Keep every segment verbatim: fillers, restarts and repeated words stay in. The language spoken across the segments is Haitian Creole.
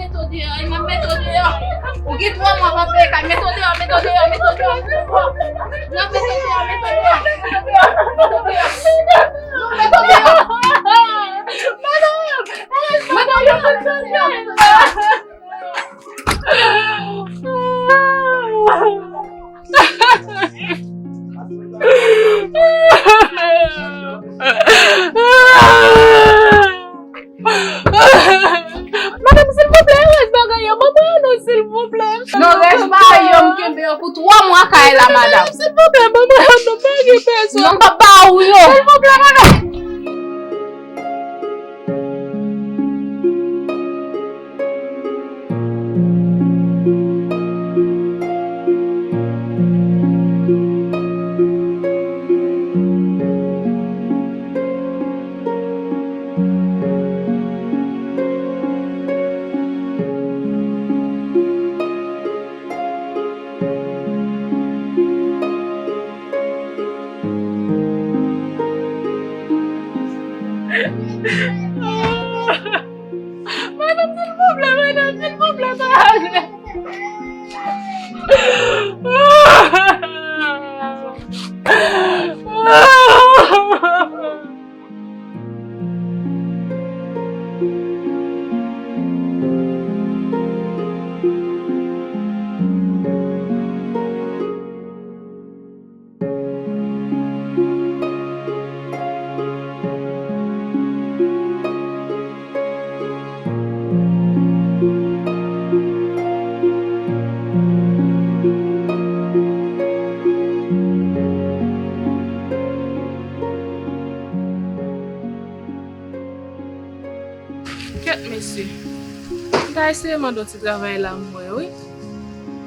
Met w deyò, n ap met w deyò. Ou gen twa mwa w ap peye kay. Met w deyò, met w deyò, met w deyò. N ap met w deyò, met w deyò, met w deyò. Met w deyò. Madanm, madanm, yo fè sa deyò. Madanm, silvouplè, rès bagay yo, ban mwen yo non, silvouplè. Non, rès bagay yo, m kenbe yo pou twa mwa kay la, madanm. Silvouplè, ban mwen yo non, pa gen pèsòn. Non, m pa ba ou yo. Silvouplè, madanm. Madanm, silvouplè, madanm, silvouplè, pa ale. Kèt, mesye. M ta eseye mande yon ti travay la, m wè, wi.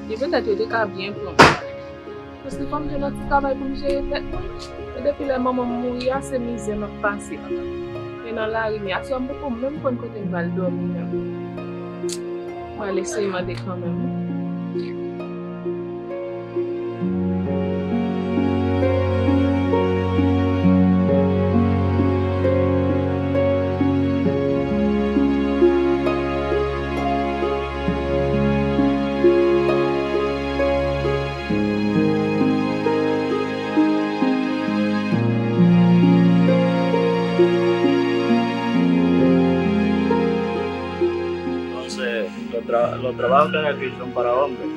E petèt yo te ka byen pran m. Paske fò m jwenn yon ti travay pou m jere tèt mwen. E depi lè manman m mouri a, se mizè m ap pase. E nan lari m ye. Aswè a m poko menm konn kote m pral dòmi menm. M pral eseye mande kanmenm. Entonces, los tra-, los trabajos que hay aquí son para hombres.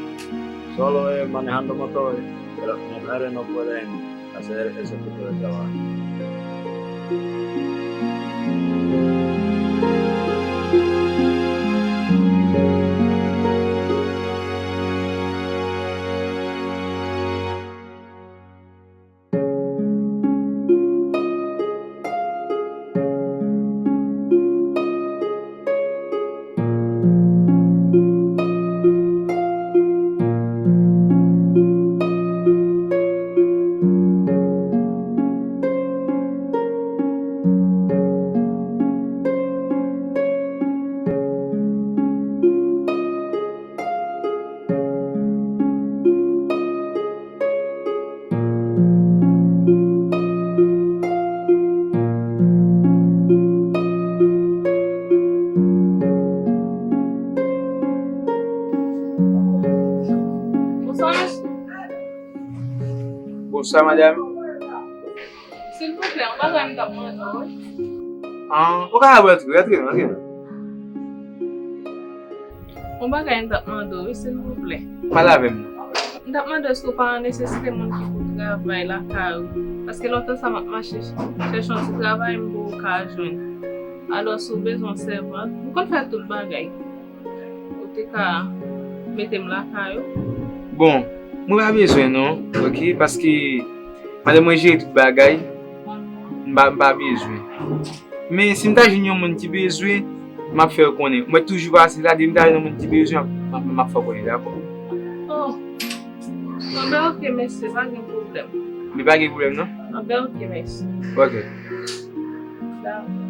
Solo es manejando motores que las mujeres no pueden hacer ese tipo de trabajo. Bonswa, mesye. Bonswa, madanm. Silvouplè, yon bagay m t ap mande w, wi. Ah, ou ka rantre, rantre, rantre. Yon bagay m t ap mande w, wi, silvouplè. Pale avè m. M t ap mande w si w pa nan nesesite moun ki pou travay lakay ou. Paske lontan sa m ap mache chèche yon ti travay, m poko ka jwenn. Alò, si w bezwen yon sèvant, m konn fè tout bagay. Ou te ka mete m lakay ou? Bon, mwen pa bezwen non, ok? Paske pandan mwen jere tout bagay, m pa, m pa bezwen. Men si m ta jwenn yon moun ki bezwen, m ap fè w konnen. Mwen toujou pase la, depi m ta jwenn yon moun ki bezwen, m ap, m ap, m ap fè w konnen, dakò? Oh. Anben, ok, mesye, pa gen pwoblèm. Men pa gen pwoblèm, non? Anben, ok, mesye. Ok. Dakò.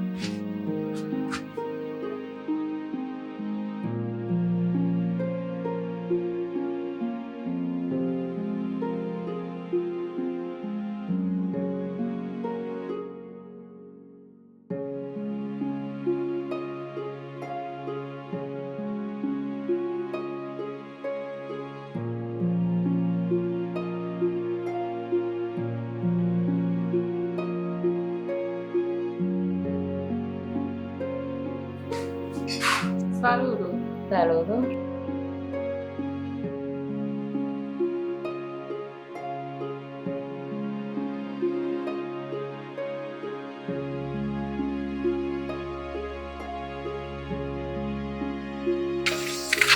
Saludo. Saludo.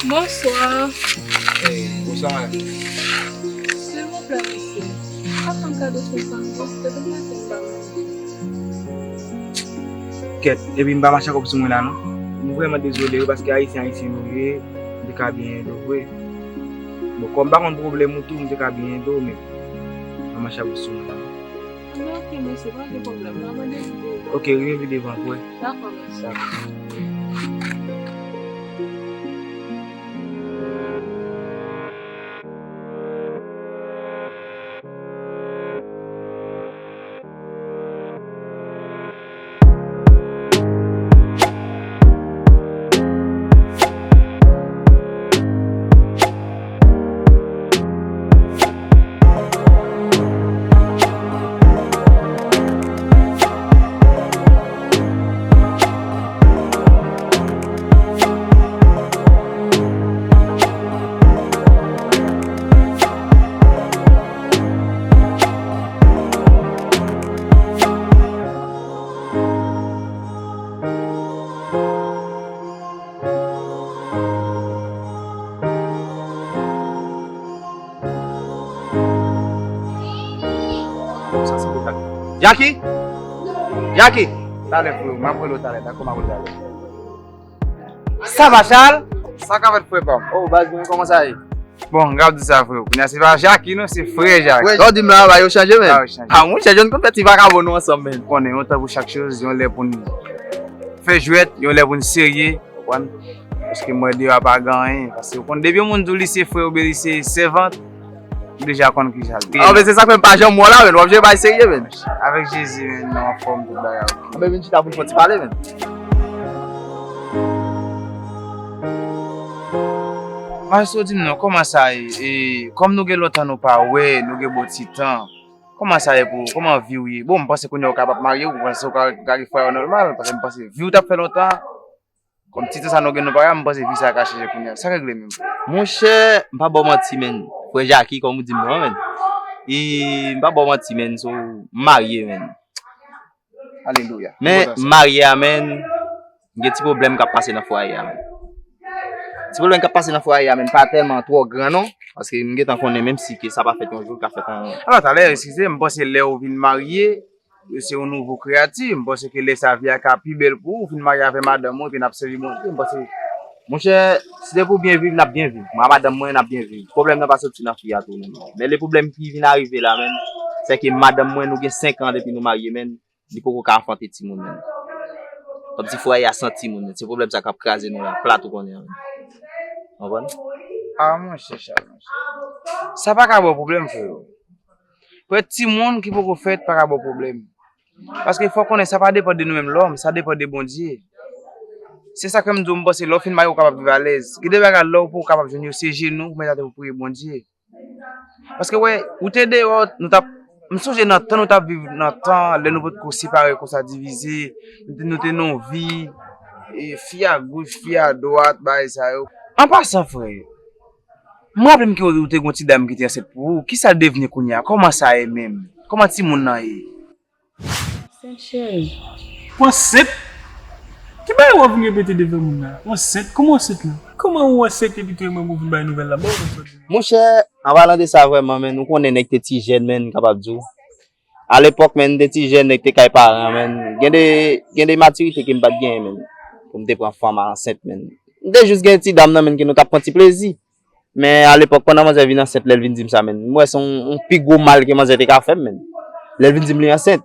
Bonswa. Hey, bonswa. Silvouplè, mesye. Pa fè m kado senk san goud, se pou mwen te ba mwen. Kèt, epi m pa mache ak kòb sou mwen la, non. M vrèman dezole, wi, paske Ayisyen, Ayisyen nou ye, m te ka byen ede w vre. Bon, kòm m pa konn pwoblèm ou tou, m te ka byen ede w, men m pa mache ak kòb sou mwen la, non. Anben, oke, mesye, pa gen pwoblèm. Mwen mande vide. Oke, rive vide van, kwè. Dakò, mesye. Dakò. Sa se kontak. Jackie? Jackie! Talè, freo, m ap rele w talè, dakò, m ap rele w talè. Sa va, Charles? Sa k ap fèt, frè pa m? Oh, baz mwen, kòman sa ye? Bon, m ap di sa, freo. Kounye a, se pa Jackie, non, se frè Jackie. Frè, lè w di m la, bagay yo chanje, men. Bagay yo chanje. Ah, mwen chèjè, nou konn fè ti vakabon nou ansanm, men. Konnen, yon tan pou chak choz, yon lè pou n fè jwèt, yon lè pou n serye, konprann? Paske mwen deyò a pa gen anyen. Paske ou konn, depi yon moun di w li se frè oubyen li se sèvant, ou deja konn kisa l ye. Ah, men se sa k fè m pa janm wè w la, men w ap jwe bay serye, men. Avèk Jezi, men, nou anfòm, tout bagay oke. Anben, vin chita pou n fè yon ti pale, men. Maestro, di m non, kòman sa ye? E, kòm nou gen lontan nou pa wè, nou gen bon ti tan. Kòman sa ye pou ou? Kòman vi w ye? Bon, m panse kounye a ou kapab marye, ou panse ou ka, ka gen frè yo nòmal, paske m panse vi w t ap fè lontan. Kòm ti tan sa nou gen nou pa wè, m panse vi sa ka chanje kounye a. Sa k regle menm? Monchè, m pa ba w manti, menn. Frè Jackie, kòm ou di m non, menn. E m pa ba w manti, menn, so, m marye, menn. Alelouya. Men, m marye a, menn, m gen ti pwoblèm k ap pase nan fwaye a, menn. Ti pwoblèm k ap pase nan fwaye a, menn, pa tèlman twò gran, non. Paske m gentan konnen, menm si ke sa pa fèt yon jou, l ka fèt yon... Alò, talè, eskize, m panse lè ou vin marye, se yon nouvo kreyati. M panse ke lè sa, vi a ka pi bèl pou ou, ou fin marye avè madanm ou, epi n ap sèvi Bondye. M panse, monchè, si se pou byen viv, n ap byen viv. Mwen ak madanm mwen, n ap byen viv. Pwoblèm nan pa soti nan fi a tou, non. Men le pwoblèm ki vin arive la, menn, se ke madanm mwen, nou gen senk an depi nou marye, menn. Li poko ka anfante timoun, menn. Kòmsi fwaye a san timoun, menn. Se pwoblèm sa k ap kraze nou la, plat ou konnen an, menn. Konprann? Ah, monchè, Charles, monchè. Sa pa ka ba w pwoblèm, frè. Frè, timoun ki poko fèt pa ka ba w pwoblèm. Paske fò w konnen sa pa depann de nou menm lòm, sa depann de Bondye. Se sa k fè m di w, m panse lè w fin marye, ou kapab viv alèz. Gen de bagay lè w poko kapab jwenn yo, se jenou ou mete atè pou priye Bondye. Paske, wè, ou te deyò, nou t ap, m sonje nan tan nou t ap viv, nan tan lè nou potko separe konsa, divize, nou te, nou te nan yon vi, e, fi a goch, fi a dwat, bagay sa yo. An pasan, frè, m raple m ke ou te gen yon ti dam ki te ansent pou ou. Kisa l devni kounye a? Kòman sa ye menm? Kòman timoun nan ye? Sent cheri. Ou ansent? Ki bagay w ap vin repete devan moun nan? Ou ansent? Kòman w ansent la? Kòman ou ansent epi tou e mwen pou vin bay nouvèl la? Ba mwen sa w di. Monchè, an palan de sa vrèman, menn, ou konnen nèg te ti jèn, menn, m kapab di w. Alepòk, menn, m te ti jèn, nèg te kay paran, menn. Gen de, gen de matirite ke m pa t genyen, menn. Pou m te pran fanm ansent, menn. M te jis gen ti dam nan, menn, ke nou t ap pran ti plezi. Men alepòk, pandan manzè vin ansent, lè l vin di m sa, menn, m wè se yon, yon pi gwo mal ke manzè te ka fè m, menn. Lè l vin di m li ansent.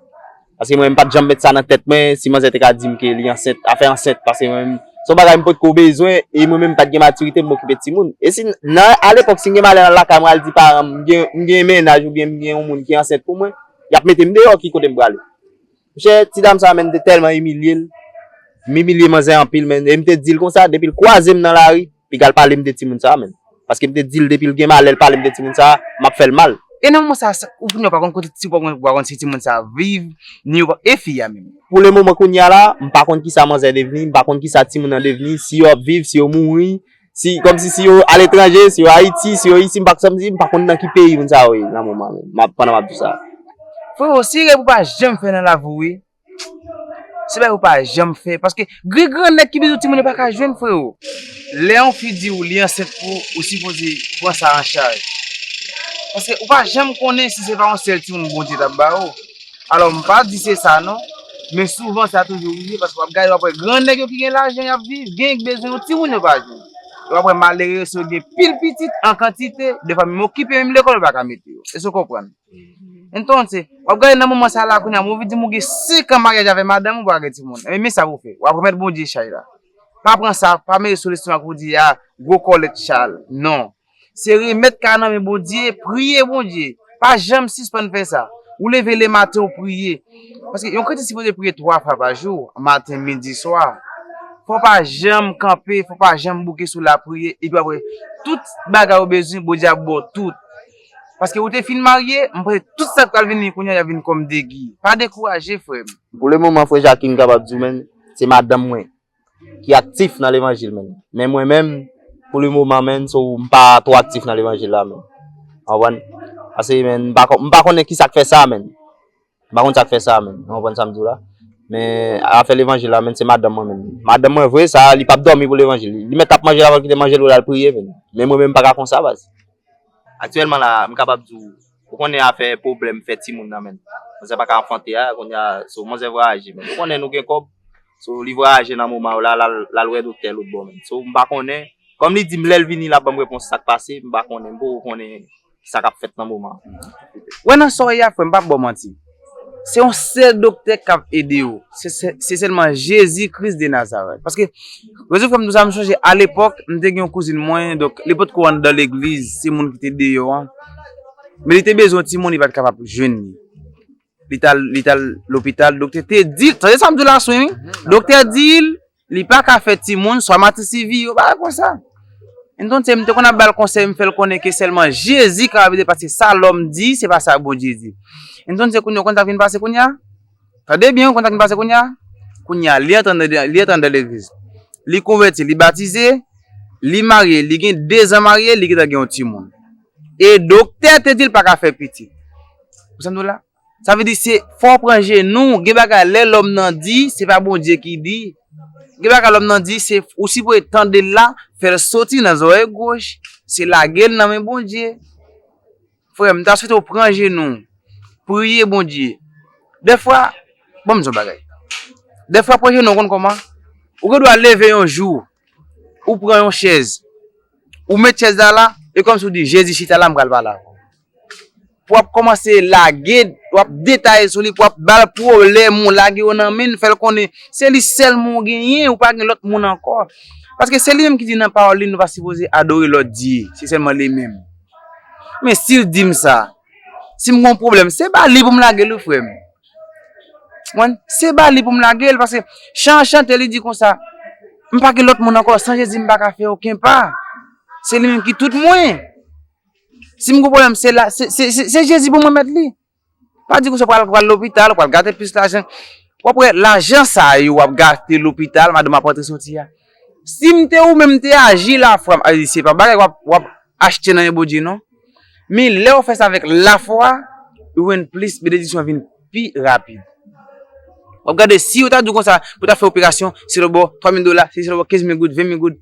Paske mwen, m pa t janm met sa nan tèt mwen, si manzè te ka di m ke li ansent, afè ansent, paske mwen, se yon bagay m potko bezwen, e mwen menm, m pa t gen matirite, m okipe timoun. E si, nan, alepòk, si m gen malè nan lakay mwen, al di paran m, m gen, m gen mennaj oubyen m gen yon moun ki ansent pou mwen, y ap mete m deyò, ki kote m prale? Monchè, ti dam sa, menn, te tèlman imilye l. M imilye manzè anpil, menn. E m te di l konsa, depi l kwaze m nan lari, piga l pale m de timoun sa, menn. Paske m te di l, depi l gen malè, l pale m de timoun sa, m ap fè l mal. E nan moman sa, sa- ou kounye a pa konn kote ti, ou pa konn, ou pa konn si timoun sa ap viv, ni ou pa- e fi a menm. Pou le moman kounye a la, m pa konn kisa manzè devni, m pa konn kisa timoun nan devni, si yo ap viv, si yo mouri, si kòmsi si yo aletranje, si yo Ayiti, si yo isi, m pa kòmsi m pa konn nan ki peyi moun sa yo ye nan moman menm, m ap- pandan m ap di w sa. Frewo, se rèv ou pa janm fè nan lavi w wi. Se bagay ou pa janm fè. Paske gen gran nèg ki bezwen timoun yo pa ka jwenn, frewo. Lè yon fi di w li ansent pou ou, ou sipoze pran sa an chaj. Paske ou pa janm konnen si se pa yon sèl timoun Bondye t ap ba ou. Alò, m pa di se sa non, men souvan sa toujou rive paske w ap gade w ap wè gran nèg yo ki gen lajan y ap viv, gen k bezwen yon timoun yo pa jwenn. W ap wè malere yo si yo gen pil pitit an kantite, defwa menm okipe menm lekòl yo pa ka mete yo. Èske w konprann? Entonse, w ap gade nan moman sa la kounye a, m anvi di m ou gen senk an maryaj avè madanm ou pa gen timoun. Ebyen men sa pou w fè. W ap remèt Bondye chay la. Pa pran sa, pa mete sou lestomak ou di a gwo kòlèt chal. Non. Se remèt ka nan men Bondye, priye Bondye. Pa janm sispann fè sa. Ou leve lematen ou priye. Paske yon kretyen sipoze priye twa fwa pa jou, maten, midi, swa. Fò w pa janm kanpe, fò w pa janm bouke sou lapriyè, epi apre, tout bagay ou bezwen, Bondye ap ba w tout. Paske ou te fin marye, m panse tout sa k pral vini kounye a, y ap vin kòm degi. Pa dekouraje, frè m. Pou le moman, frè Jackie, m kapab di w, men, se madanm mwen ki aktif nan levanjil, men. Men mwen menm, pou le moman, men, so, m pa twò aktif nan levanjil la, men. Ou konprann? Paske, men, m pa, kon- m pa konnen ki sa k fè sa, men. M pa konn sa k fè sa, men. Ou konprann sa m di w la? Men, afè levanjil la, men, se madanm mwen, men. Madanm mwen, vre, sa, li p ap dòmi pou levanjil. Li, li mèt ap manje, l ap kite manje l, l al priye, men. Men mwen menm, m pa ka konsa, baz. Aktyèlman la, m kapab di w, ou konnen afè pwoblèm fè timoun nan, men. Manzè pa ka anfante a, kounye a, so, manzè vwayaje, men. Ou konnen nou gen kòb, so, li vwayaje nan moman yo la, l al, l al wè doktè lòt bò, men. So, m pa konnen, kòm li di m lè l vini, l ap ban m repons sa k pase, m pa konnen, m poko konnen sa k ap fèt nan moman an. Wè nan sa w ye a, frè m, m p ap ba w manti. Se yon sèl doktè k ap ede w. Se, se, se sèlman Jezi Kris de Nazarèt. Paske, rezon frè m di w sa, m chonje alepòk, m te gen yon kouzin mwen, donk, li potko anndan legliz, se moun ki te deyò an. Men li te bezwen yon timoun, li pa t kapab jwenn li. Li t al, li t al lopital, doktè te di l, tande sa m di w la sou, wi. Doktè di l, li pa ka fè timoun, swa matris li vire, yon bagay konsa. Entonse, m te konn ap ba l konsèy, m fè l konnen ke sèlman Jezi ka ede, paske sa lòm di, se pa sa Bondye di. Entonse, kounye a, ou konn sa k vin pase kounye a? Tande byen, ou konn sa k vin pase kounye a? Kounye a, li antre nan, li antre nan legliz. Li konvèti, li batize, li marye, li gen dezan marye, li gentan gen yon timoun. E doktè te di l pa ka fè pitit. Ou santi w la? Sa vle di se fò w pran jenou w. Gen bagay lè lòm nan di, se pa Bondye ki di. Gen bagay lòm nan di, se ou sipoze tande l la, fè l soti nan zòrèy goch, se lage l nan men Bondye. Frè m, m ta swete w pran jenou w, priye Bondye. Dèfwa, ban m di w yon bagay. Dèfwa pran jenou w, ou konn kòman? Ou gen dwa leve yon jou, ou pran yon chèz, ou met chèz la la, e kòmsi w di, Jezi chita la, m pral pale avè w. Pou w ap kòmanse lage, w ap detaye sou li, pou w ap ba l pwoblèm ou, lage yo nan men l, fè l konnen se li sèlman w genyen, ou pa gen lòt moun ankò. Paske se li menm ki di nan pawòl li, nou pa sipoze adore lòt dye, se sèlman li menm. Men si l di m sa, si m gen yon pwoblèm, se ba li pou m lage l wi, frè m. Konprann? Se ba li pou m lage l, paske chan an chante, li di konsa, m pa gen lòt moun ankò, san Jezi m pa ka fè okenn pa. Se li menm ki tout mwen. Si m gen pwoblèm, se la, se, se, se, se Jezi pou mwen mèt li. Pa di konsa w pral, pral lopital, w pral gate plis lajan. W ap wè lajan sa yo w ap gate lopital, madanm ap rantre soti a. Si m te ou menm, m te aji lafwa m, a, se pa bagay w ap, w ap achte nan men Bondye non. Men lè w fè sa avèk lafwa, ou jwenn plis, benediksyon vin pi rapid. W ap gade, si yo ta di w konsa, pou ta fè operasyon, se lòtbò twa mil dola, se lòtbò kenz mil goud, ven mil goud.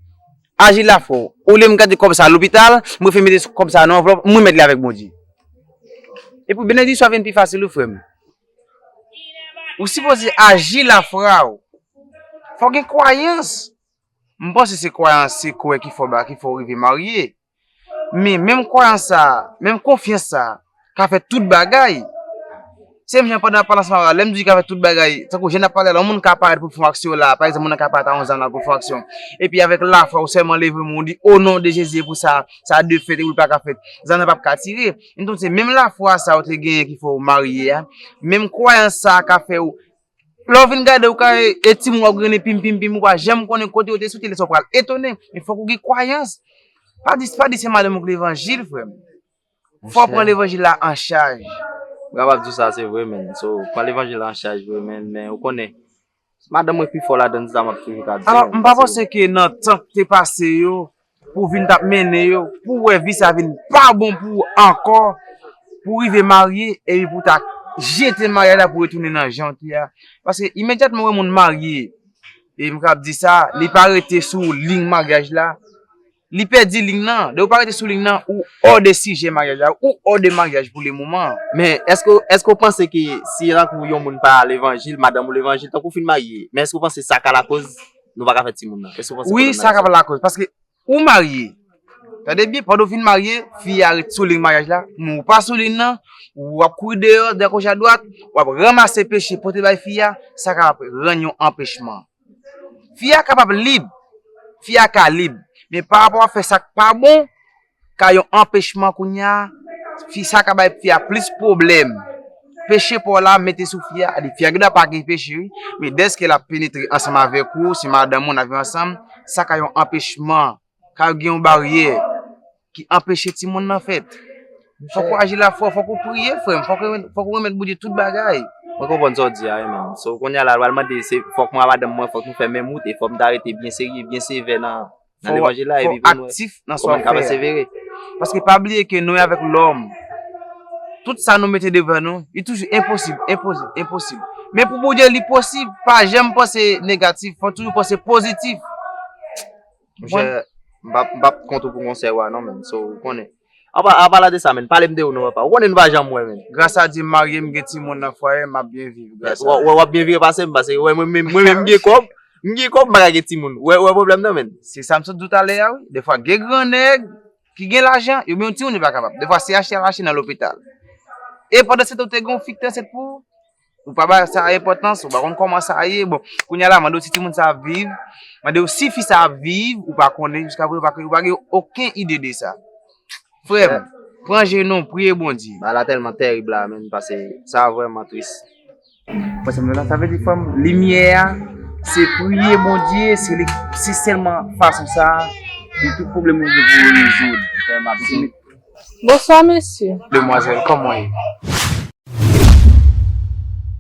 Aji lafwa w. Olye m gade kòb sa lopital, m prefere mete kòb sa nan anvlòp, m remèt li avèk Bondye. Epi benediksyon an vin pi fasil wi, frè m. Ou sipoze aji lafwa w. Fò w gen kwayans. M panse se kwayans, se kwè ki fè w ba, ki fè w rive marye. Men, menm kwayans sa a, menm konfyans sa a, ka fè tout bagay. Se menm jan pandan n ap pale ansanm avè w la, lè m di ka fè tout bagay, tankou jan n ap pale la, yon moun ka parèt pou l fè yon aksyon la, pa egzanp, moun nan ka parèt a yon zam la pou l fè yon aksyon. Epi avèk lafwa, ou sèlman leve men w, ou di, o non de Jezi, e pou sa, sa dwe fèt, epi l pa ka fèt. Zam nan p ap ka tire. Entonse, menm lafwa sa a ou te genyen ki fè w marye a, menm kwayans sa a ka fè w Lè w vin gade, ou ka e timoun w ap grennen pim, pim, pim, ou pa janm konnen kote yo te soti, lè sa w pral etone. Men fòk ou gen kwayans. Pa di, pa di se madanm ou k levanjil, frè m. Fò w pran levanjil la an chaj. M kapab di w sa, se vre, menn. So, pran levanjil la an chaj, vre, menn. Men ou konnen, madanm mwen pi fò ladan, se sa m ap toujou ka di. Alò, m pa panse ke nan tan k te pase yo, pou w vin t ap mennen yo, pou w wè vi sa vin pa bon pou ou ankò, pou w rive marye, epi pou w ta jete maryaj la pou w retounen nan jan w te a. Paske imedyatman w wè moun marye, e m kapab di sa, li pa rete sou liy maryaj la, li pèdi liy nan. Lè w pa rete sou liy nan, ou hors de sijè maryaj la, ou hors de maryaj pou le moman. Men èske, èske w panse ke si tankou yon moun pa levanjil, madanm ou levanjil, tankou w fin marye, men èske w panse sa ka lakoz nou pa ka fè timoun nan? Èske w panse pwoblèm nan la? Wi, sa ka lakoz. Paske ou marye. Tande byen, pandan w fin marye, fi a ret sou liy maryaj la, men ou pa sou liy nan, w ap kouri deyò, dè goch a dwat, w ap ranmase peche, pote bay fi a, sa ka rann yon anpechman. Fi a kapab lib, fi a ka lib, men parapò a fè sa k pa bon, ka yon anpechman kounye a, fi sa ka bay fi a plis pwoblèm. Peche pa w la mete sou fi a, li fi a gen dwa pa gen peche wi, men dèske l ap penetre ansanm avèk ou, se madanm ou n ap viv ansanm, sa ka yon anpechman, ka gen yon baryè ki anpeche timoun nan fèt. Fòk ou aji la fò, fòk ou priye, frè m, fòk ou, fòk ou remèt Bondye tout bagay. Mwen konprann sa w di a, wi, men. So, kounye a la, l pral mande, se, fòk mwen ak madanm mwen, fòk nou fè menm wout, e fòk m ta rete byen serye, byen sevè nan, nan levanjil la, epi pou nou, aktif nan sa w ap fè a. Paske pa bliye ke nou avèk lòm, tout sa nou mete devan nou, li toujou enposib, enposib, enposib. Men pou Bondye, li posib, pa janm panse negatif, fò toujou panse pozitif. Monchè, m p ap, m p ap kont ou pou konsèy ou a non, menn. So, ou konnen. Apa, apa la de sa, menn. Pale m de ou non, papa. Ou konnen nou pa janm wè, menn. Gras a Dye, m marye, m gen timoun nan fwaye, m ap byen viv, gras a Dye. W ap byen vire pase m, paske wè, mwen menm, mwen menm, m gen kòb, m gen kòb, m pa ka gen timoun. Wè, wè pwoblèm nan, menn. Se sa m sot di w talè a, wi. Defwa, gen gran nèg ki gen lajan, yo menm yon timoun yo pa kapab. Defwa, se achte al mache nan lopital. E pandan se tan, ou te gen yon fi ki te ansent pou ou. Ou pa ba sa enpòtans, ou pa konn kòman sa ye. Bon, kounye a la, mande w si timoun sa ap viv, mande w si fi sa ap viv, ou pa konnen, jiska prezan, ou pa, ou pa gen okenn ide de sa. Frè m, pran jenou w, priye Bondye. Bagay la tèlman tèrib la, menn, paske sa vrèman tris. Frè m, sa vle di, frè m, limyè a, se priye Bondye, se li, se sèlman fason sa a, pou tout pwoblèm ou gen pou yo rezoud. Frè m, ap di. Bonswa, mesye. Demwazèl, kòman w ye?